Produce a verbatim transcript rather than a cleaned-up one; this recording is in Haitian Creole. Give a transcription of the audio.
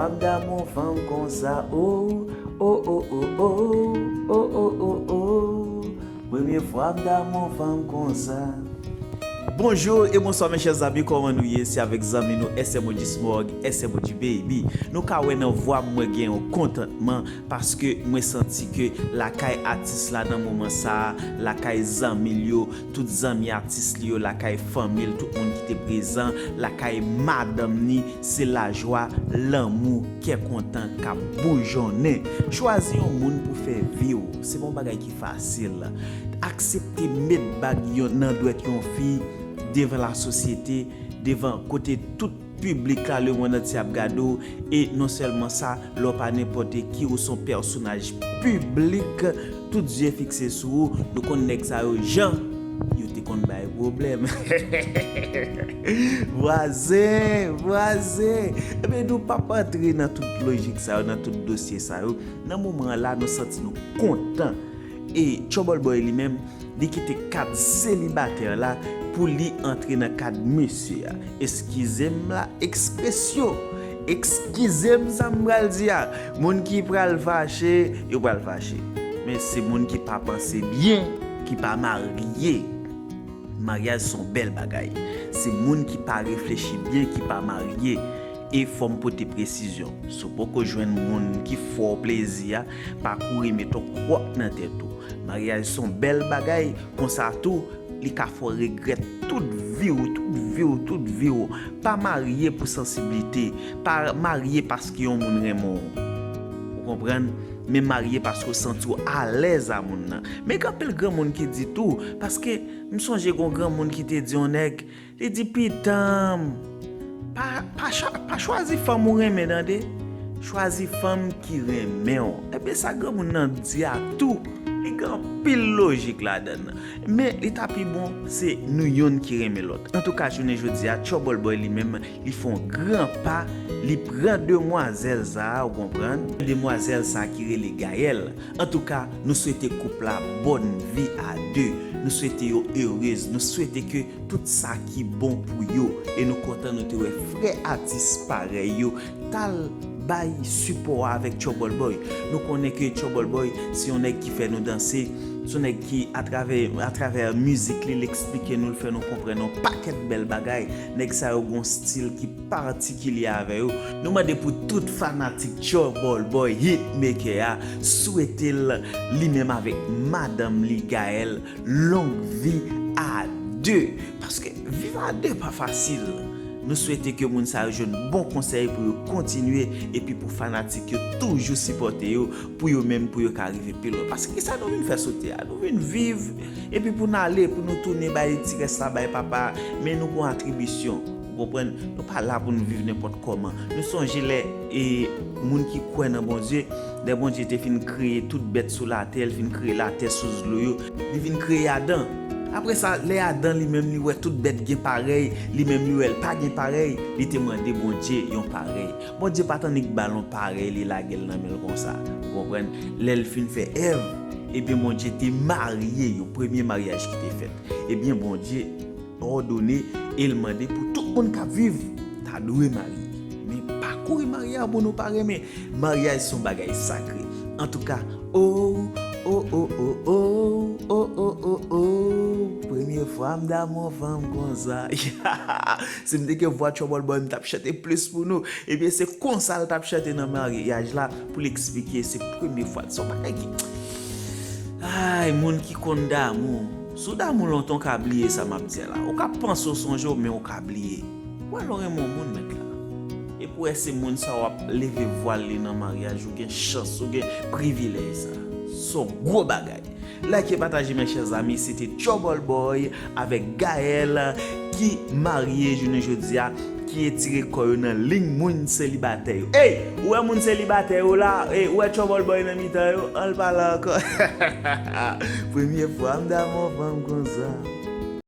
M damou fanm konsa, oh, oh, oh, oh, oh, oh, oh, oh, oh. Premye fwa m damou fanm konsa. Bonjou e bonswa, mes chers amis, kòman nou ye? Se avèk zanmi nou, S M O G Smorg, S M O G Baby. Nou ka wè nan vwa m, mwen gen yon kontantman, paske mwen santi ke lakay atis la nan moman sa a, lakay zanmi l yo, tout zanmi atis li yo, lakay fanmi l, tout moun ki te prezan, lakay madanm ni, se lajwa, lanmou, kè kontan k ap boujonnen. Chwazi yon moun pou fè vi w, se pa yon bagay ki fasil. Aksepte met bag yon, nan dwèt yon fi devan lasosyete, devan kote tout piblik la, lemonn antye ap gade w, e non sèlman sa, lè w pa nenpòt ki, ou se yon pèsonaj piblik, tout zye fikse sou ou, nou konn nèg sa yo jan yo te konn bay pwoblèm. Vwazen, vwazen, ebyen nou p ap antre nan tout lojik sa yo, nan tout dosye sa yo. Nan moman an la, nou santi nou kontan. E Trouble Boy li menm, li kite kad selibatè la pou li antre nan kad mesye a. Eskize m la ekspresyon. Eskize m sa m pral di a. Moun ki pral fache, yo pral fache. Men se moun ki pa panse byen, ki pa marye. Maryaj se yon bèl bagay. Se moun ki pa reflechi byen, ki pa marye. E fò m pote presizyon. Si w poko jwenn moun ki fè w plezi a, pa kouri met yon kwòk nan tèt ou. Maryaj se yon bèl bagay, konsa tou, li ka fè w regrèt tout vi w, tout vi w, tout vi w. Pa marye pou sansiblite, pa marye paske yon moun renmen w. Ou konprann? Men marye paske w santi w alèz a moun nan. Men gen anpil granmoun ki di tou, paske m sonje gen yon granmoun ki te di yon nèg, li di, pitanm, pa, pa, cha- pa chwazi fanm ou renmen, tande. Chwazi fanm ki renmen w. Ebyen, sa granmoun nan di a tou, li gen anpil lojik ladan l. Men, li ta pi bon, se nou yonn ki renmen lòt. Antouka, jounen jodi a, Trouble Boy li menm, li fè yon gran pa, li pran demwazèl sa a, ou konprann? Demwazèl sa a ki rele Gaëlle. Antouka, nou swete koup la bòn vi a de. Nou swete yo erez. Nou swete ke tout sa ki bon pou yo. E nou kontan nou te wè frè atis parèy yo t al bay sipò a avèk Trouble Boy. Nou konnen ke Trouble Boy se yon nèg ki fè nou danse, se yon nèg ki atravè, atravè mizik li, l eksplike nou, l fè nou konprann yon pakèt bèl bagay. Nèg sa yo gon stil ki patikilye avè yo. Nou mande pou tout fanatik Trouble Boy Hitmaker a swete l li menm avèk madanm li Gaëlle, long vi a de. Paske viv a de pa fasil. Nou swete ke moun sa yo jwenn bon konsèy pou yo kontinye, epi pou fanatik yo toujou sipòte yo, pou yo menm, pou yo ka rive pi lwen. Paske kisa nou vin fè sou tè a? Nou vin viv, epi pou n ale, pou nou tounen bay ti rès la bay papa, men nou gon atribisyon. Ou konprann? Nou pa la pou n viv nenpòt kòman. Nou sonje lè, e, moun ki kwè nan Bondye, lè Bondye te fin kreye tout bèt sou latè, l fin kreye latè, sous dlo yo, li vin kreye Adan. Apre sa, lè Adan li menm li wè tout bèt gen parèy, li menm li wè l pa gen parèy, li te mande Bondye yon parèy. Bondye pa t annik ba l yon parèy, li lage l nan men l konsa. Ou konprann? Lè l fin fè Èv, ebyen Bondye te marye yo, premye maryaj ki te fèt. Ebyen Bondye òdone e l mande pou tout moun k ap viv ta dwe marye. Men pa kouri marye a moun ou pa renmen. Maryaj se yon bagay sakre. Antouka, oh, oh, oh, oh, oh, oh, oh, oh, oh, premye fwa m damou fanm konsa. Si m te gen vwa Trouble Boy, m t ap chante plis pou nou. Ebyen, se konsa l t ap chante nan maryaj la pou l eksplike se premye fwa. Se yon bagay ki, ay, moun ki konn damou. Si w damou lontan, w ka bliye sa m ap di a la. Ou ka panse w sonje w, men w ka bliye. Ou wè lè w renmen yon moun, mèt la. Epi w wè se moun sa w ap leve vwal li nan maryaj, ou gen chans, ou gen privilèj sa. Se yon gwo bagay. Like, pataje, mes chers amis, se te Trouble Boy avèk Gaëlle ki marye jounen jodi a, ki etire kò yo nan liy moun selibatè yo. Ey, ou wè moun selibatè yo la? Ey, ou wè Trouble Boy nan mitan yo? Ann pale ankò. Premye fwa m damou fanm konsa.